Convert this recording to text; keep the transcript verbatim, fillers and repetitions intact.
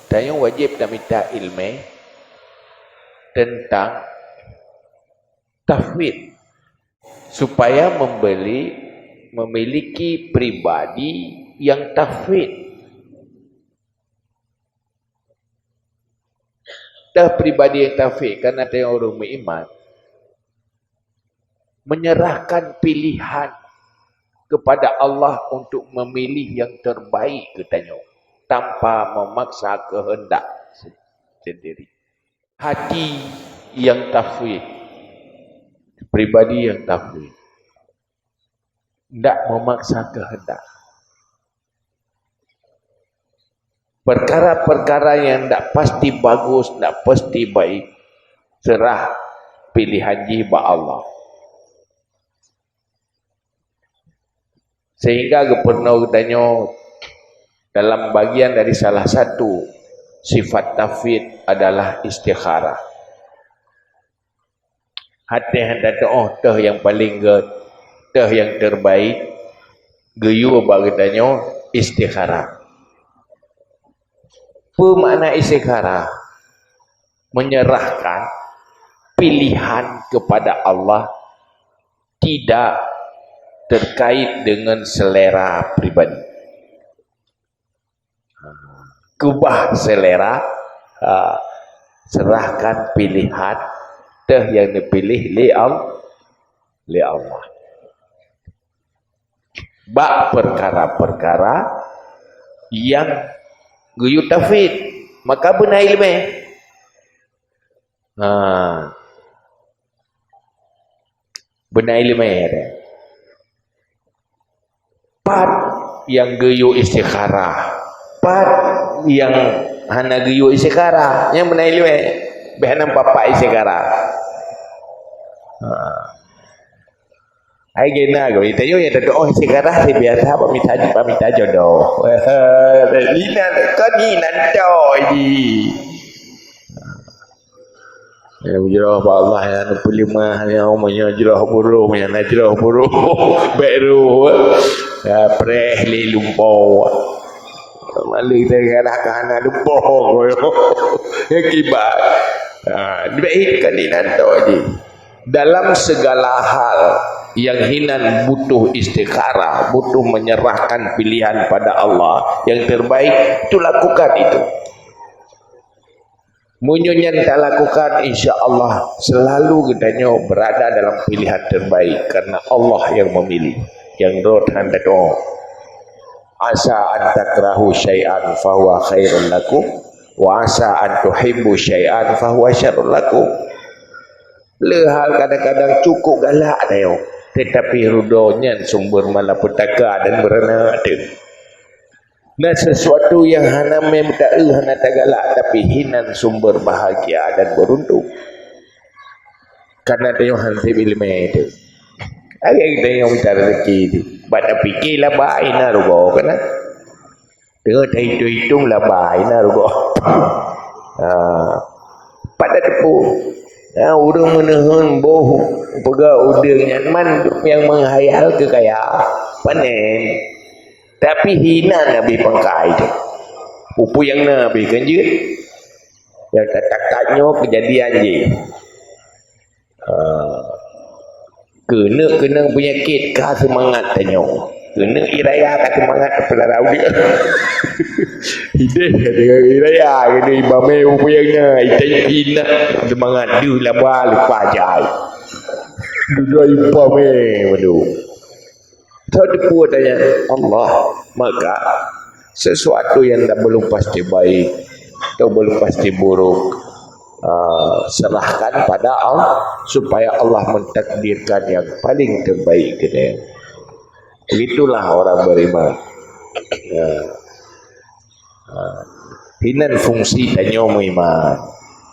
Tanyoe wajéb tamita iéleumé teuntang tafwid, supaya membeli, memiliki pribadi yang tafwid. Teuh pribadi yang tafwid, karena tanyoe ureuëng meuiman, menyerahkan pilihan kepada Allah untuk memilih yang terbaik keu tanyoe, tanpa memaksa kehendak se-, sendiri. Hati yang tafwid, pribadi yang tafwid, ndak memaksa kehendak. Perkara-perkara yang ndak pasti bagus, ndak pasti baik, serah pilihan jih bak Allah. Sehingga geupeureunoe geutanyoe dalam bagian dari salah satu sifat tafwid adalah istikharah. Hana tatuoh teuh nyang paleng gét, teuh nyang terbaik, geuyue bak geutanyoe istikharah. Peue makna istikharah? Menyerahkan pilihan kepada Allah, tidak terkait dengan selera pribadi. Keubah selera, ha, serahkan pilihan teuh nyang neupiléh lé Al-, lé Allah. Bak perkara-perkara nyang geuyue tafwid, maka beuna iéleumé. Ha. Beuna iéleumé deh. Pat nyang geuyue istikharah, pat nyang hana geuyue istikharah, nyan beuna iéleumé. Bèk hana papak istikharah. Ha. Ai gena geuh, tanyoe nyang tatuoh istikharah si biasa pamita, pamita jodoh. Lina kon inan toi di. Ya, jroh bak Allah nyang neupeuleumah, nyang umat nyoe jroh buroh, nyang na jroh buroh. Bèk roh. Ya, preh lé lumpoe. Malu kita kadang ka hana lumpoe. Ya, kiban. Ha, bèk kan inan toi di. Dalam segala hal yang hinan butuh istikharah, butuh menyerahkan pilihan pada Allah, yang terbaik, itu lakukan itu. Meunyoe nyan talakukan, insya Allah selalu geutanyoe berada dalam pilihan terbaik, karena Allah yang memilih. Nyang rot hana tatuoh. Asa an takrahu syai'an fahuwa khairul lakum, wa asa an tuhibbu syai'an fahuwa syarrul lakum. Le hal kadang-kadang cukup galak tanyoe, tetapi ridho nyan sumber malapetaka dan beureunak teuh. Na sesuatu nyang hana meuta-eu, hana tagalak, tapi hinan sumber bahagia dan beuruntung. Karena tanyoe han sép iéleumé teuh. Lagèe tanyoe mita raseuki teuh. Bak tapike laba, hana rugoe keunan. Teungoh taitong-itong laba, hana rugoe. Ha. Pat tateupeue. Ha, ureueng meuneuheun boh peugah udeueng nyan mandum nyang meuhayal keu kaya. Panen. Tapi hinan habéh pangkai teuh. Peue-peue nyang na habéh kan jeuet. Nyang that-that nyoe keujadian jih. Ha. Keuneuk keunong peunyakét ka seumangat tanyoe. Keuneuk ie raya ka seumangat peulara udeueng. Ideh ka deungoe ie raya, keuneuk ie pamé peue nyang na, item inak seumangat deuh laba leupah jai. Dudoe ie pamé mandum. Teudeupue tanya Allah, maka sesuatu yang dah belum pasti baik atau belum pasti buruk, ah, serahkan pada Allah supaya Allah mentakdirkan yang paling terbaik keu dia. Begitulah orang beriman. Ya. Ah, hinan fungsi tanyoe meuiman.